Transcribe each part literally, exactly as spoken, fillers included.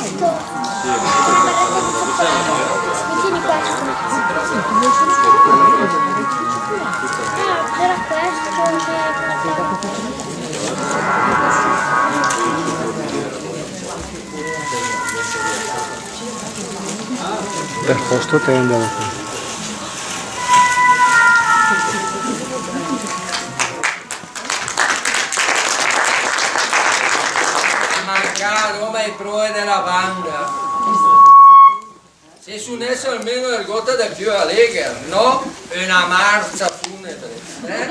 Mi tieni qua. Ah, c'era questo che... Per posto te andava qua. Mancà a Roma i proe de la banda. Se sunèss almeno ergót de piö alegher, no öna marcia funebre, eh?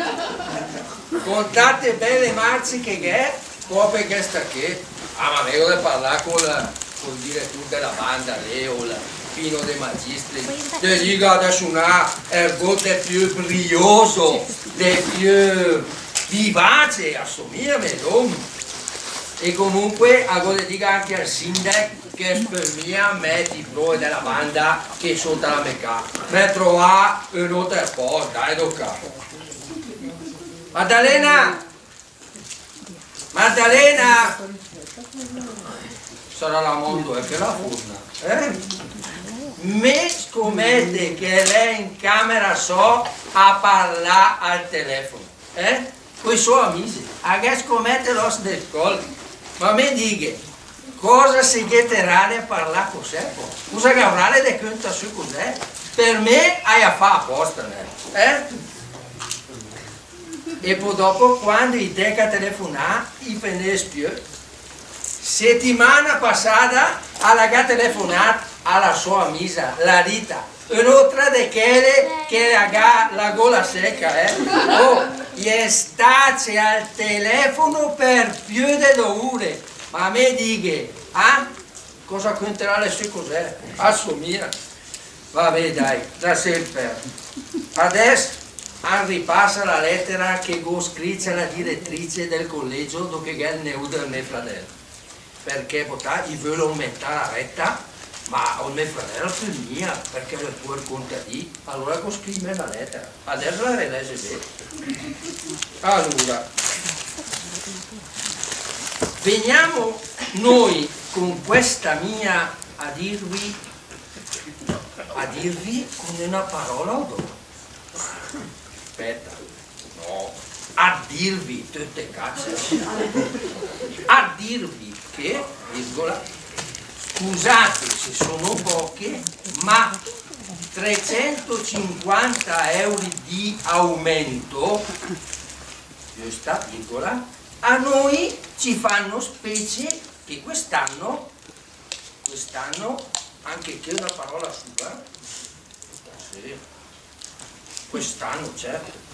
Con tate bèle marce che gh'è, cópe chèsta ché. Ah, ma mèi de parlà col, col diretùr de la banda, Leol, Pino De Magistris, de dìga de sunà ergót de piö brioso, de piö vivace, a só mia mé dóm. E comunque, a gh'ó de dìga anche al sìndech che pöl mia mèt i proe de la banda ché sóta la mé cà. Mé tróe ün óter pòst, dai, dóca. Maddalena! Maddalena! Sarà la mónda, eh, che la furna, eh? Mé scomète che l'è in camera sò a parlà al telèfono. Eh? Coi sò amìs, a gh'è scomète l'òs del còl. Ma mé dighe, cosa se ghe teràle a parlà cosè, pò? Cosa gh'avràle de cöntà sö cosè? Per mé a i à fà apòsta, eh? E pò dòpo, quando i tèca a telefonà, i fenèss piö. Setimana pasada a la gh'à telefonàt a la sò amisa, la Rita, ön'ótra de chèle che la gh'à la góla sèca, eh? Oh, i è stace al telèfono per piö de dò ure. Ma mé dighe, ah? Cosa cönteràle sö cosè? A só mia. Va bé, dai, lassém pèrd. Adès an ripasa la lètera che gh'ó scrìcc a la diretrice del collegio dó che gh'è 'l neùt del mé fradèl. Perché, pòta, i völ aumentà la rèta, ma ol mé fradèl pöl mia, perché l'è pò ü contadì, alura gh'ó scrìcc mé la lètera. Adès la relèse bé. Alura, veniamo noi con questa mia a dirvi, a dirvi con una parola o dò. Spèta. No, a dirvi, töte cace. A dirvi che, virgola, scusate se sono poche, ma trecentocinquanta euro di aumento, giusta, virgola, a noi ci fanno specie che quest'anno, quest'anno, anche che è una parola sua, sì. Quest'anno, certo.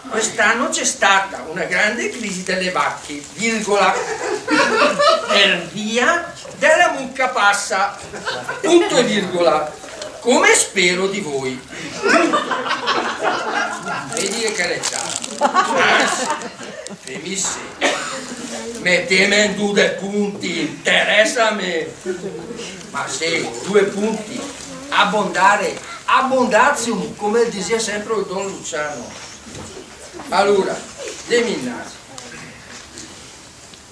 Quest'anno c'è stata una grande crisi delle vacche, virgola, per via della mucca passa, punto e virgola, come spero di voi. Vedi che carità. Anzi, Fém isé. Metém en du de punti, interèsa a mé. Ma sé, du punti. Abbondare, abbondantium, come diseva sempre il don Luciano. Allora, dém inàcc.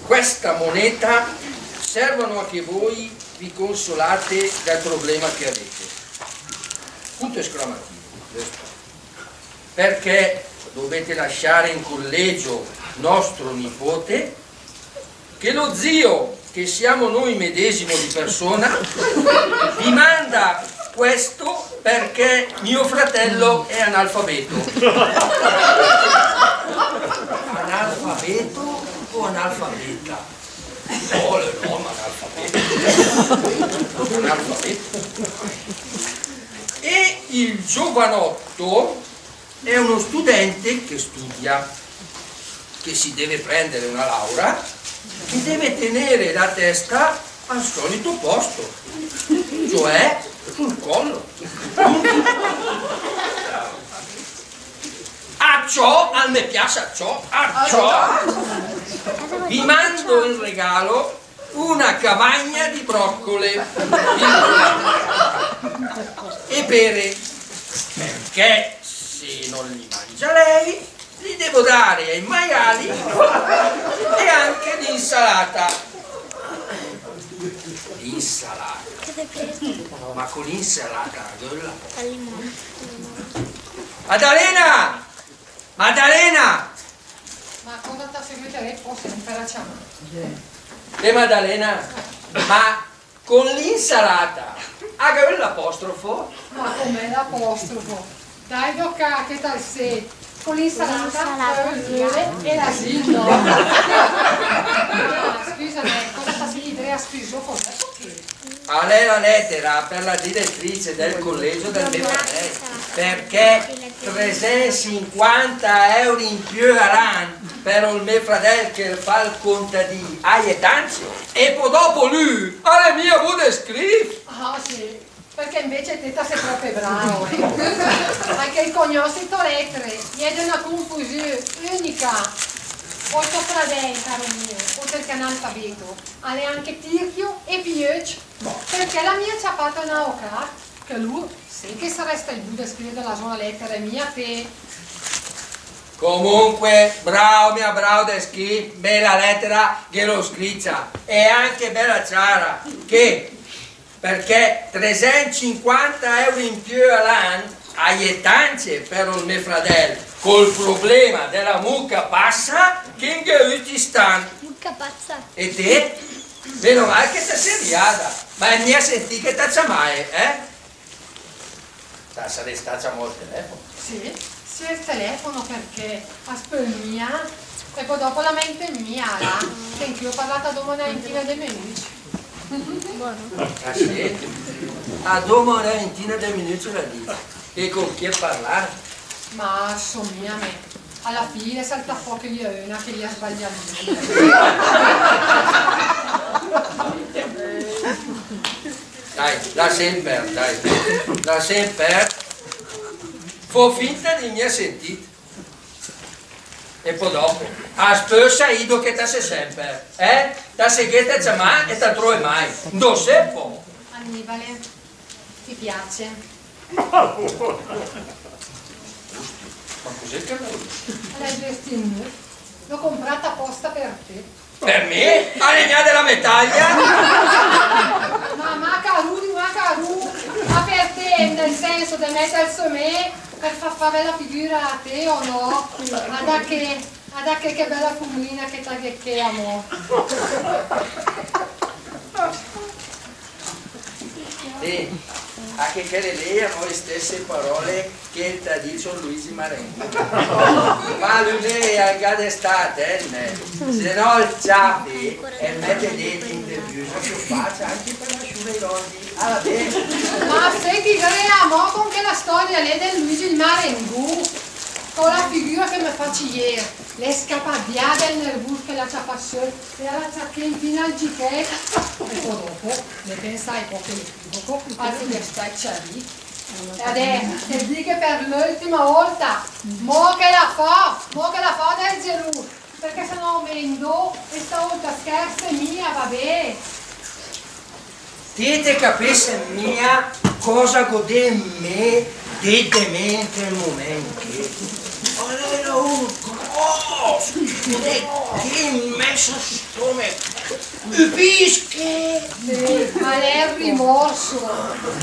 Questa moneta servono a che voi vi consolate dal problema che avete. Punto esclamativo. Perché dovete lasciare in collegio nostro nipote, che lo zio, che siamo noi medesimo di persona, vi manda questo perché mio fratello è analfabeto. Analfabeto o analfabeta? No, no, ma analfabeto. Analfabeto. E il giovanotto è uno studente che studia, che si deve prendere una laurea e deve tenere la testa al solito posto, cioè sul collo. A ciò al me piace, a ciò, a ciò. Vi mando in regalo una cavagna di broccole e pere, perché se non li mangia lei, li devo dare ai maiali e anche l'insalata. L'insalata. Ma con l'insalata, quella. Al limone. Maddalena! Maddalena! Ma cosa t'ha seguito lì? Pò sempre la ciamata. Eh, Maddalena, ma con l'insalata, a gh'è l'apostrofo? Ma come l'apostrofo? Dai, dóca, che tal sé. Con l'insalata, con l'insalata, con l'öle e l'asin, no? Ah, scüsa, ma cosa t'ha seguito lì? Scüsa, cosa? A l'è la letera per la diretrice del collegio del me fradèl, perché tresentsinquanta euro in piö a l'an per ol me fradèl che fa 'l contadì, a l'è tance. E pò dòpo lü, a l'è mia bù de scrìv. Ah, sì, perché invece té ta sé pròpe brao, eh. Anche 'l cognòss di tò letere, gh'è d'öna confusiù ünica. Ol tò fradèl, caro mio, oltre che analfabeto, a l'è anche tirchio e piöcc. Perché l'ha mia ciapàt ün autocrat? Che lü sé che 'l sarès stacc bù de scrìv la sò letera, mia té. Comunque, brao, mia brao de scrìv, me la letera ghe l'ó scricia, e anche bèla ciara, che, perché tresentsinquanta euro in piö a l'an, a l'è tance per ol me fradèl, col problema de la mucca passa che 'n gh'è üt istant. Mucca passa. E té? Meno mal che ta sé riada. Ma gh'ét mia sentìt che ta ciamae, eh? Ta sarèss stacc amò al telefono. Sì, sì, al telefono, perché a 's pöl mia, e pò dòpo la mènt mia, là, che 'nch'ö ó parlàt adóma öna ventina de minücc. Ah, sì? Adóma öna ventina de minücc l'ha dicc. E con chi ét parlàt? Ma só mia mé. A la fì l'è saltàt fò che l'era öna che l'ìa sbagliàt. Dai, lassém pèrd, dai. Lassém pèrd. Fó finta de mia sentìt. E pò dòpo, a 's pöl saì 'ndo che ta sé sèmper, eh? Ta sé ché ta ciama e ta tróe mai. 'Ndo sé pò? Annibale, ti piace? Ma cos'è che vuoi? L'è ü vestit nöf. L'ó compràt apòsta per té. Per me? A l'è gnà de la me taglia? Ma macarù di macarù, ma per té, nel senso de mètel sö mé, per fà fà bèla figüra a té o no? Ada che, ada che, che bèla fumlina che ta gh'ét ché amò. Sì, anche chèle lé amò i stèsse paròle che 'l t'à dicc ol Luigi Marengo. Ma lü lé al gh'à de stà atènt, se no 'l ciape e 'l mète dét in de büs a sò facia, anche per asciüre i lòsi. Ala bé. Ma sé chi gh'è amò con chèla stòria lé del Luigi Marengo, con la figüra che m'à facc ier, l'è scapàt vià del nervùs che l'à ciapàt sö, e a l'à ciapàt infina 'l gichèt, e pò dòpo, me pensàe pò che l'è Al fo de stà ciarì. E adès, te dighe per l'öltima ólta, mòchela fò, mòchela fò del gelùs, perché se no mé 'ndó, e st'ólta scherse mia, va bé? Ti te capéset mia cosa gh'ó dét mé, dét de mé in chèl momènt ché. A l'era ü gròs, che in mès al stòmech. Ü pis ché! Sì, ma l'è rimòrs.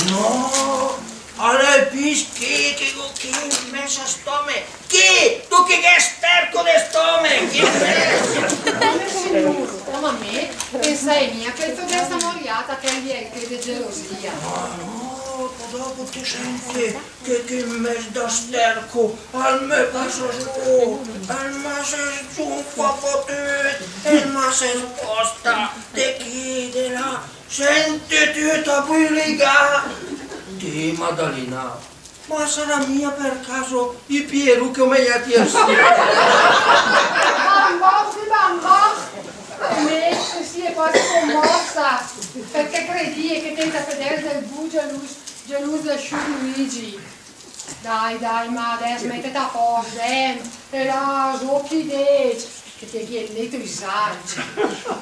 No, a l'è ü pis ché, che gh'ó ché in mès al stòmech. Ché? Tü che gh'ét sterco de stòmech? Che pès? Come, signùr? Ma mé pensàe mia che 'l födès amò riàt a chèl lièl ché de gelosia. Ma no, pò dòpo te sèntet che, che in mès de sterco al me pasa sö, al me se sgiunfa fò tüt, al me se sposta de ché, de là, sèntet tüt a buligà. Té, Maddalena, ma sarà mia per caso i pierù che ó magnàt ier sira? Bambò, sì, bambò! Mé, sì, só quasi commòssa, perché credìe che te 'l te födès del bù gelùs, gelùs del sciùr Luigi. Dai, dai, ma adès mètet a pòst, eh, e là, sö chi dét, che te gh'ét lé i tò zàcc.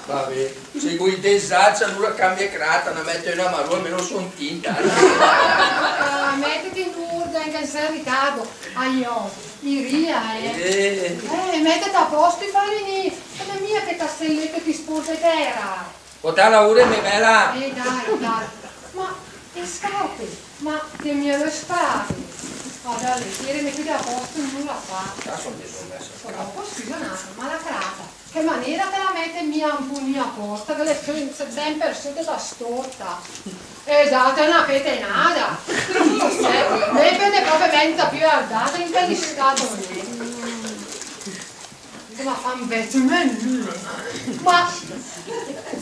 Va bé, se gh'ó i zàcc, alura cambie crata, ne mète öna marù, almeno só 'n tinta. Ah, mètet in ùrden, che só in ritardo. Aiò, i ria, eh. Eh. Eh, mètet a pòst i farinì, come mia che ta sét lé che ti spurze tèra. Pòta la ura, mé bèla. Eh, dai, dai. Ma, e scarpe? Ma te m'ìe de sparàle? Guarda, lé, ierem quì a pòst, nol la fa. Ah, son disumèss. Pò dòpo, scüsa ü àtimo, ma la crata, che manéra che la mète mia ü pó a pòst, che l'è sèmper sö de la stòrta. Esat, l'è öna petenada. Mé pöde pròpe mia piö ardàla in chèl stato lé. Come fa un vècio menù? Ma,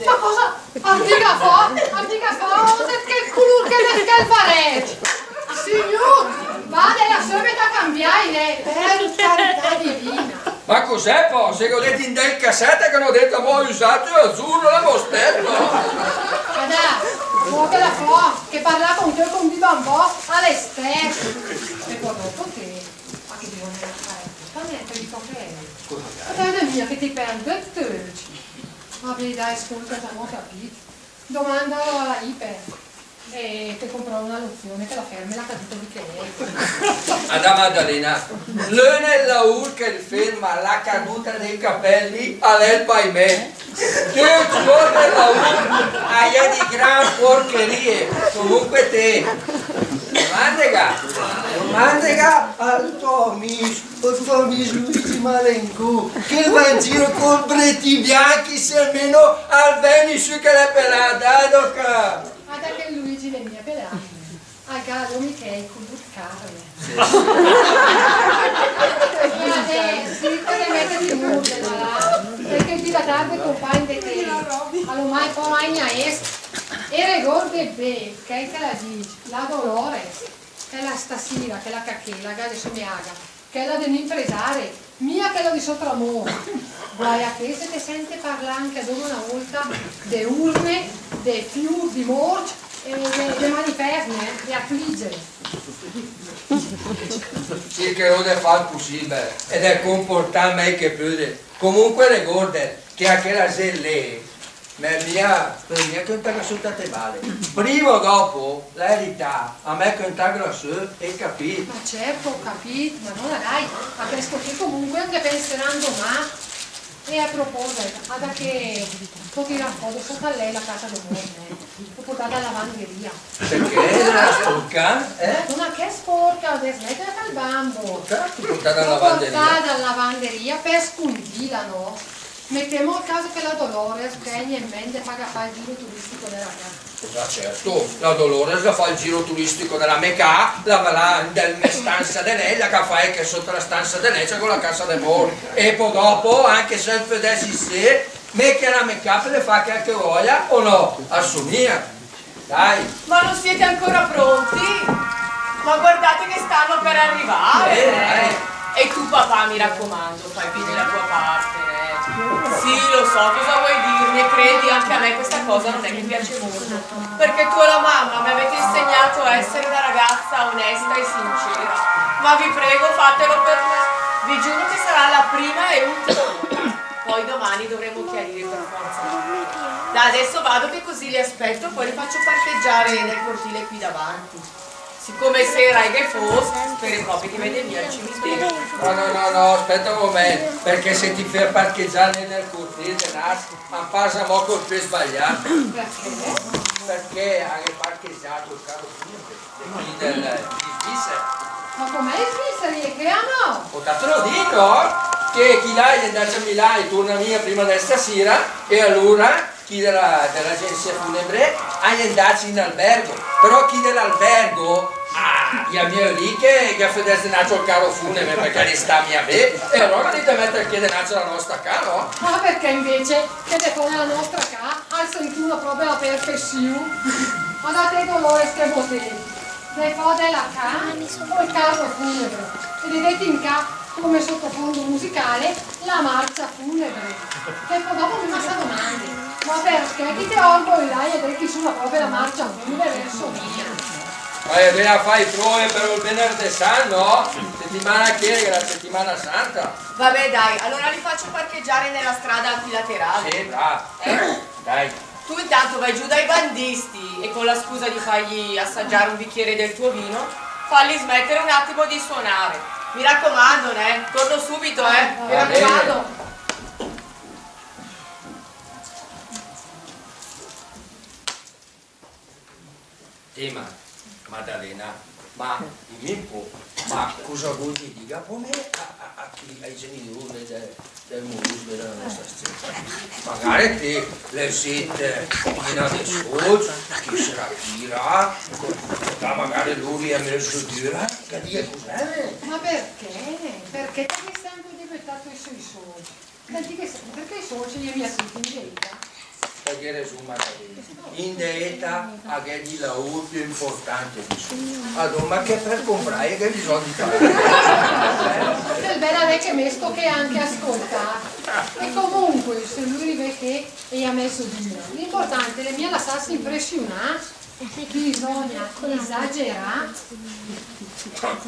ma cosa? Antica fa, antica fa, cosa, che culùr che l'è chèl barèt? Signùr, va de là söbet a cambiàle, per carità divina. Ma cos'è pò? Se gh'ó dét in del casèt, che n'ó dét amò ü, usàt, azùr, l'amò stèt, no? Adà, pòtela fò, che parlà con té o con di bambò, a l'è stèss. E pò dòpo té, a che bisògn de fà, ma nènt, di tò frèl. Scusa, dai. Ma dai, mia, che te pèrdet töcc. Va bé, dai, scólta, t'amò capìt. Domanda a la Iper. E te compró öna lozione che la fèrme la caduta di capèl. Adà, Maddalena, l'önic laùr che l'férma la caduta dei capelli a l'è ol paimènt. Töcc i óter laùr a l'è di gran porcherie. Comunque té, domandega, domandega al tò amìs, al tò amìs Luigi Malencù, che 'l va in giro coi bretì bianchi, se almeno al vèni sö che l'è pelàt, dai, dóca. Arda che Luigi l'è mia pelàt. Al gh'à dóma i capèi culùr carne. Sì. E adèss, sì, te mètet in ùrden, là, perché 'l dì de tarde compàgn de té, a l'ó mai pò mai gna ést. E regórdet bé chèl che la dis la Dolores, chèla stasira, chèla che la gh'à de sö mé a gà, chèla de ü impresare, mia chèla di sò tramò. Guai a té se te sèntet parlà anche dóma öna ólta de ürne, de fiùr, di mórcc e de, de manifèst, nè, de aflìgere. Sircheró de fà 'l pusìbel e de comportàm mèi che pöde. Comunque regórdet che a chèla zét lé, mé mia, mé mia cöntàga sö töte bale. Prima o dòpo, la erità, a m'à cöntàga sö, ét capìt? Ma cèrto, ó capìt, ma alura dai, a chèsto ché comunque a 'n ghe penserà domà. E a propòset, arda che pöde tirà fò de sóta lé la carta de mòrt, eh. L'ó portada in lavanderia. Perché? L'ó spórca, eh? Ma che spórca, adèss smèt de fà 'l bambo. L'ó portada in lavanderia. L'ó portada in lavanderia per scundìla, no? Metèm ol caso che la Dolores ghe vègne in mènt de fàga fà ol giro turistico de la cà. Ma cèrto, la Dolores la fa ol giro turistico de la mé cà, la va là in del mé stansa de lècc, la ghe fa èd che sóta la stansa de lècc gh'ó la cassa de mòrt. E pò dòpo, anche se 'l födèss isé, mé che la mé cà la pöde fà chèl che vöia, o no? Al só mia. Dai. Ma non siete ancora pronti? Ma guardate che stanno per arrivare. Eh, dai. E tu, papà, mi raccomando, fai bene la tua parte, eh. Sì, lo so cosa vuoi dirmi, e credi, anche a me questa cosa non è che piace molto. Perché tu e la mamma mi avete insegnato a essere una ragazza onesta e sincera. Ma vi prego, fatelo per me. Vi giuro che sarà la prima e ultima volta. Poi domani dovremo chiarire per forza. Dai, adesso vado che così li aspetto, poi li faccio parcheggiare nel cortile qui davanti. Siccome sira e gh'è fósch, spere pròpe che i vède mia ol cimitero. No, no, no, no, spèta ü momènt, perché se ti fét parchegià nel cortile denàcc, a pasa amò col pé sbagliàt. Perché? Perché a gh'è parchegiàt ol caro fùnebre de chi del, di Svìssera. Ma come i svìsseri? E che hanno? Ó capìt, no? Che chi là i è 'ndàcc a Milà e i turna mia prima de stasira, e alura chi de la, de l'agensia fùnebre i è 'ndàcc in albèrgo. Però chi de l'albèrgo, ah, i à mia ülìt che, che födèss denàcc ol caro fùnebre, perché l'istà mia bé, e alura l'ì de mèt ché denàcc a la nòsta cà, no? Ah, perché invece che de fò de la nòsta cà al sènte pròpe la perfessiù. Arda té, Dolores, che botègh. De fò de la cà, ol caro fùnebre. E de dét in cà, come sottofondo musicale, la marcia funebre. Che pò dòpo mé me sa domande: ma perché chi te òrgol là i è dré che i suna pròpe la marcia funebre, insóma? Ma i è dré a fà i pröe per ol venerdé sant, no? Setimana che gh'è la setimana santa. Vabbè, dai, allora li faccio parcheggiare nella strada al laterale. Sì, brava. Eh? Dai. Tu intanto vai giù dai bandisti e con la scusa di fargli assaggiare un bicchiere del tuo vino, falli smettere un attimo di suonare. Mi raccomando, eh, torno subito, eh. Mi raccomando. Va bene. Sì, ma, Maddalena, ma dìm ü pó, ma cosa vöret dì pò mé a, a, a chi, ai genitori de, del murùs de la nòsta Stefania? Magare te la sét piena de sólcc, che se la tira, ma magare lur i è mès dür, che dì, cos'è? Ma perché? Perché te gh'é sèmper de butà sö i sólcc? Sènt che se, perché i sólcc i è mia töcc in de éta? Te gh'é resù, Maddalena. In de éta a gh'è di laùr piö importante di sólcc. Adóma che per comprà i gh'è bisògn di lavà. Che bèla, l'è che mé sto ché anche a scoltà. E comunque, se lur i vé ché e i è mès dür, l'importante l'è mia lassàs impressiunà. Bisògna esagerà.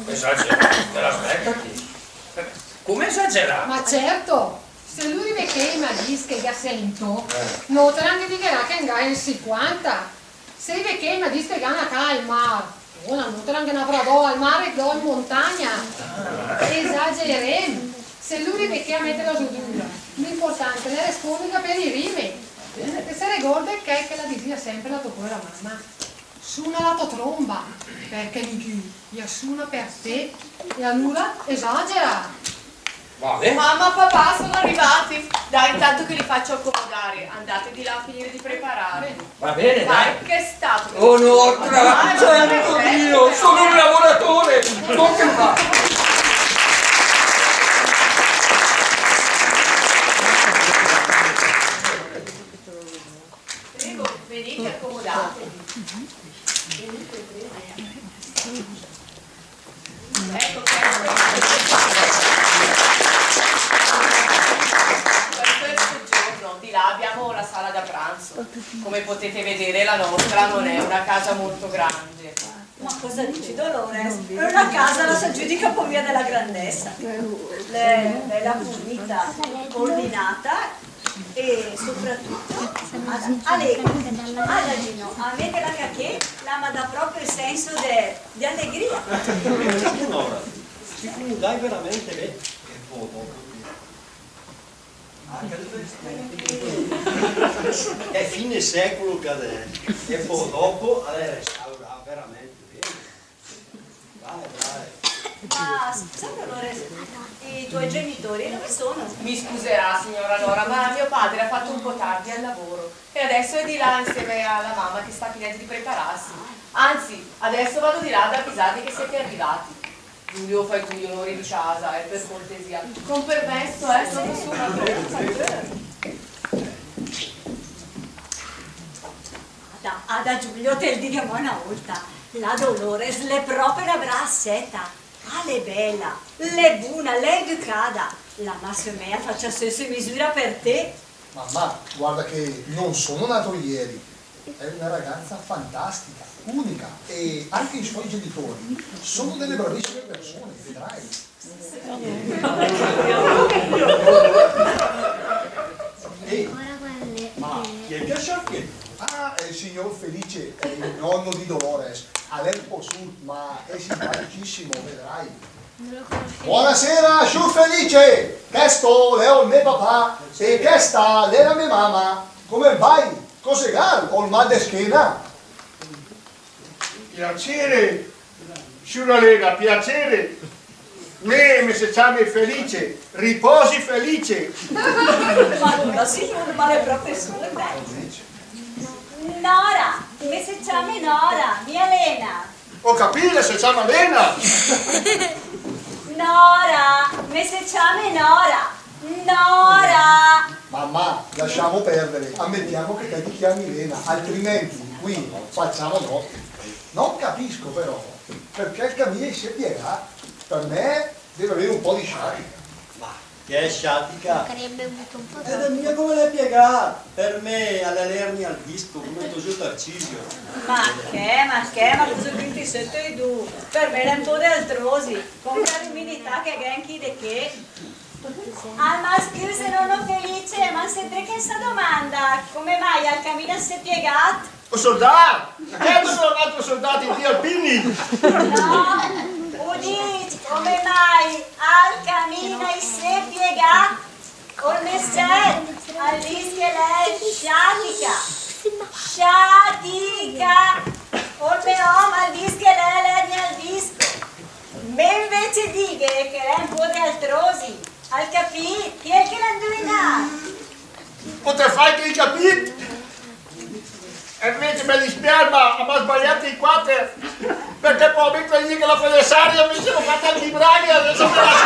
Esagerà? Te la smètet? Come esagerà? Ma certo, se lur i vé ché e i ma dis che i gh'à sènt, eh, nóter an ghe digherà che an gh'à sinquanta. Se i vé ché e i ma dis che i gh'à öna cà al mar, oh, nóter an ghe n'avrà dò al mar e dò in montagna. Esagerém. Se lur i vé ché a mètela sö dür, l'importante l'è respóndega per i rime. E te regórdet chèl che la disìa sèmper la tò pòera mama? Suna la tò tromba, perché nigü i a suna per té, e alura esagera. Va bene. Mamma, papà, sono arrivati. Dai, intanto che li faccio accomodare, andate di là a finire di prepararvi. Va bene, dai. Vai, che è stato? Oh no, santo Dio, sono un lavoratore, non che fa. Prego, venite, accomodatevi. Venite, prego. Ecco, questo, questo è il soggiorno. Di là abbiamo la sala da pranzo. Come potete vedere, la nostra non è una casa molto grande. Ma cosa dici, Dolores? Per una casa la sa giudica pò mia de la grandèsa. L'è bèla pulita, ordinata e soprattutto a-, allegra. Adagino, a mé chèla cà ché la ma dà pròpe sènso de, de allegrìa. Signora, si comodài veramente bé. E pò dòpo, ah, che bèl vestìt. L'è fine sècolo chèl lé. E pò dòpo, a l'è restaurà veramente bé. Brave, brave. Ma scusa, Dolores, i tuoi genitori dove sono? Mi scuserà, signora Nora, ma mio padre ha fatto un po' tardi al lavoro e adesso è di là insieme alla mamma che sta finendo di prepararsi. Anzi, adesso vado di là ad avvisarli che siete arrivati. Giulio, fai tu gli onori di casa, eh, per cortesia. Con permesso, eh, sono subito. Ada, ada, Giulio, te 'l dighe amò öna ólta. La Dolores l'è pròpe öna braa sèta. A l'è bèla, l'è buna, l'è educada. La ma sömèa facc sö sö misüra per té. Mamma, guarda che non sono nato ieri. È una ragazza fantastica, unica, e anche i suoi genitori sono delle bravissime persone, vedrai. Eh, ma chi è che ha scelto? Ah, è il signor Felice, è il nonno di Dolores. A l'è ü pó surd, ma è simpaticissimo, vedrai. Buonasera, signor Felice! Chèsto l'è ol mé papà e chèsta l'è la mé mama. Come vai? Cos'è che gh'ét? Ol mal de schéna? Piacere, siura Lena, piacere. Mé, mé se ciame Felice, riposi felice. Ma no, signur, ma l'è pròpe surd. Nora, mé se ciame Nora, mia Lena. Ho capito, se ciama Lena. Nora, mé se ciame Nora. Nora! Mamma, lasciamo perdere, ammettiamo che te ti chiami Lena, altrimenti qui facciamo notte. Non capisco però perché il camino si è piegato. Per me deve avere un po' di sciatica. Ma che sciatica? Mancherebbe un po'. Eh, mia come l'è piegà? Per me a l'è l'ernia al disco, come ol tò zio Tarcisio. Ma che, ma che, ma cosa cöntet sö töcc du? Per me l'è un po' de altrosi, con chèla umidità che gh'è anche de ché. Ah, ma scüse, nonno Felice, ma se dré che sa domanda, come mai al camina s'è piegat? Ol soldàt! Chèl l'è ol nòstr soldàt, ol zio Alpini! No, u dìs, come mai al camina s'è piegat? Ol mé sèt, al dìs che l'è sciatica. Sciatica! Ol mé E invece me dispiace, ma, ma sbagliate i quater, perché poi mi credi che la fai seria, mi sono fatta di braghe, adesso me la scrivo.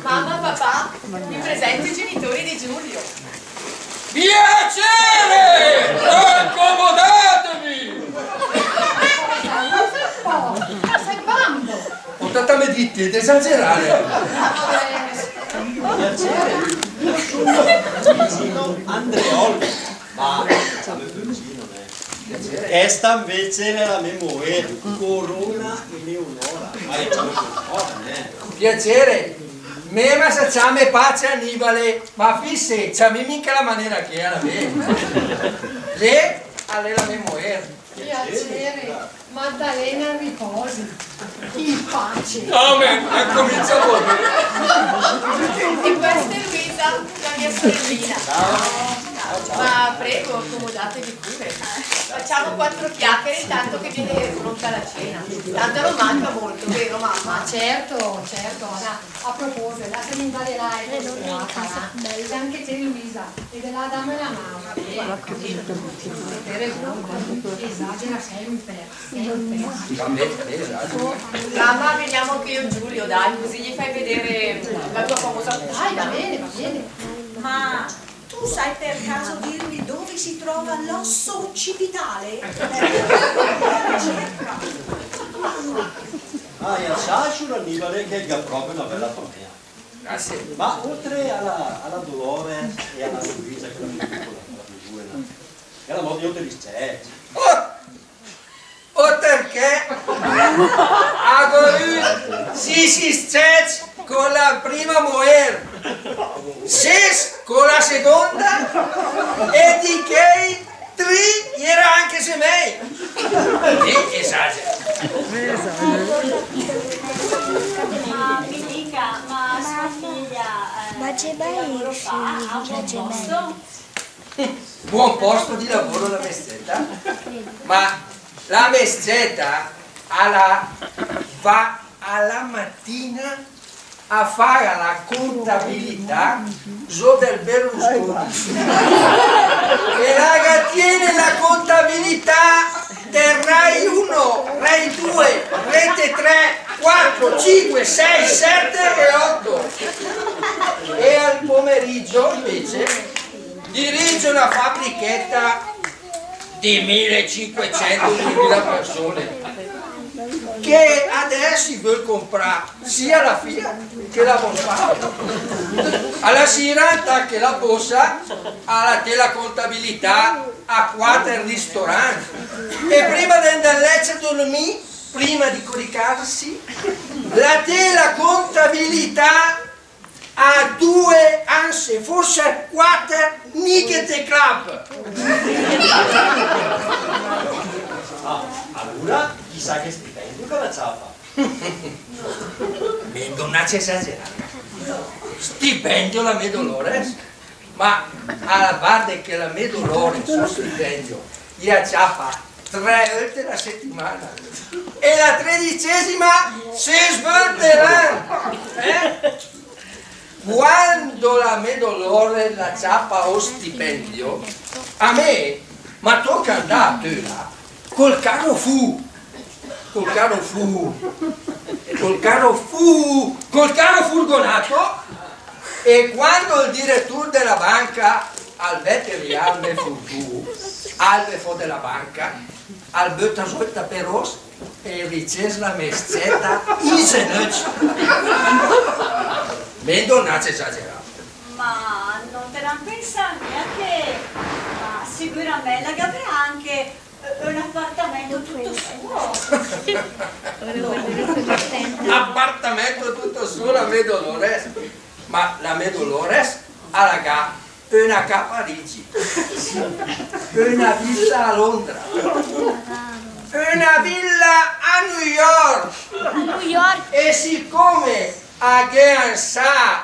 Mamma, papà, vi presento i genitori di Giulio. Piacere! Accomodatevi! Ma sei bambo! Ho tanta me dite, esagerare! Piacere! Andreoli, ma come Virgino, eh? Questa invece è la mia moglie, Corona Eleonora. Ma io sono Corona, eh. Piacere. Me ma sa ciame Pace Annibale, ma fisse, ciamimi in quella maniera che era bene. Lei, lei è la mia moglie. Piacere. Maddalena Riposi. In pace. Amen. E comincia voi. E questa è Luisa, la mia sorellina. Ma prego, accomodatevi pure. Facciamo quattro chiacchiere intanto che viene pronta la cena. Tanto non manca molto, vero, mamma? Ma certo, certo, Anna. A proposito, lasciami andare là e... Anche te, Luisa, e de là dame la mano. Esagera sempre, sempre. Mamma, veniamo qui io, Giulio, dai, così gli fai vedere la tua famosa cucina. Dai, va bene, va bene. Ma tu sai per caso dirmi dove si trova l'osso occipitale? Ah, ja sa, sciur Annibale, che gh'ha proprio una bella famiglia. Grazie. Ma oltre alla, alla Dolores e alla Luisa, quella più piccola, quella più giovane, e alla moglie, oltre gli scetti. Oh! Oltre che ha gh'ha avü sis scècc con la prima moér, sis con la seconda, e di chèi tri i era anche geméi. Sì, esagera. Ma mi dica, ma sua figlia, eh, ma che lavoro fa? Ha un buon posto? Buon posto di lavoro la me s-cèta, ma la me s-cèta la va a la matina a fà la contabilità zó del Berlusconi. E la ga tiene la contabilità del Rai uno, Rai due, Rete tre, quattro, cinque, sei, sette e otto. E al pomeriggio invece dirige una fabbrichetta di millecinquecento, duemila persone, che adèss i völ comprà sia la Fiat che la Volkswagen. A la sira, intat che la bóssa, la té la contabilità a quater ristorant. E prima de 'ndà a lècc a dormì, prima di coricarsi, la té la contabilità a due, anse, forse a quater Night Club. Ah, alura, chissà che stipendio che la ciapa. Mé, don, lascia esagerà. Stipendio la me Dolores? Ma, a la varde che la me Dolores, ol so stipendio, i la ciapa tre ólte la setimana. E la tredicesima, sis ólte l'an. Eh? Quando la me Dolores la ciapa ol stipendio, a mé ma tóca 'ndà a Töla col carro fu, col carro fu, col carro fu, col carro furgonato, e quando ol diretùr de la banca al vèd rià ol mé furgù, al vé fò de la banca, al böta zó ol taperòs e i ricév la me s-cèta in zenöcc. Mé, don, lascia esagerà. Ma no te la pensà mia che, ma sicüramént la gh'avrà anche, eh, un apartamento tutto suo. Apartamento tutto suo, la me Dolores? Ma la me Dolores la gh'ha öna cà a Parigi, öna villa a Londra, öna villa a New York. A New York. E sicome la gh'è ansà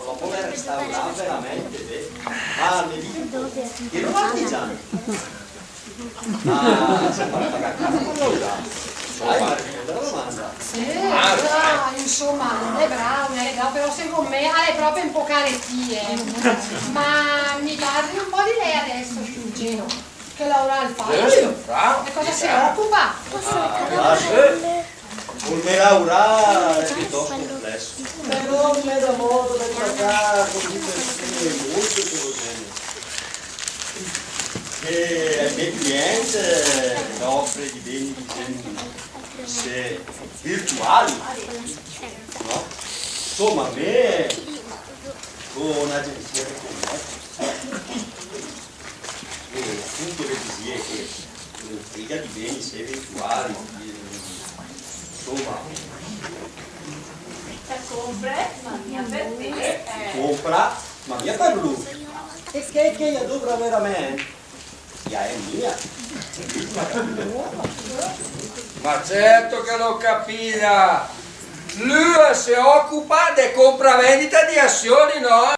la pò restaurà veramente bé. Ma me diga un pó, che l'è un artigian? Ah, se fa pagà cara per laurà. Dai, ma risponda a la domanda. Sì, ah, insomma, l'è brao, l'è brao, però second me l'è pròpe un pó caretì, eh. Ma me parli un pó de lé adès, Gino. Che laurà al fa? Giöst, brao. E cosa se ocupa? Ah, sì. Ol me laurà l'è piötòst complèss. Però me dà mòdo de trattà con persone molto eterogenee. E ai me clienti, eh, offre di beni, disèm, se virtuali, no? Insomma, me, con un'agenzia de commercio. E appunto le disìe che, eh, l'imprega di beni, se virtuali, eh, insomma. Te compre, ma mia per te, eh. Compra, ma mia per lü. E che, che la dovra veramente? La è mia. Ma certo che l'ó capìda. Lü se ocupa de compravendita di azioni, no?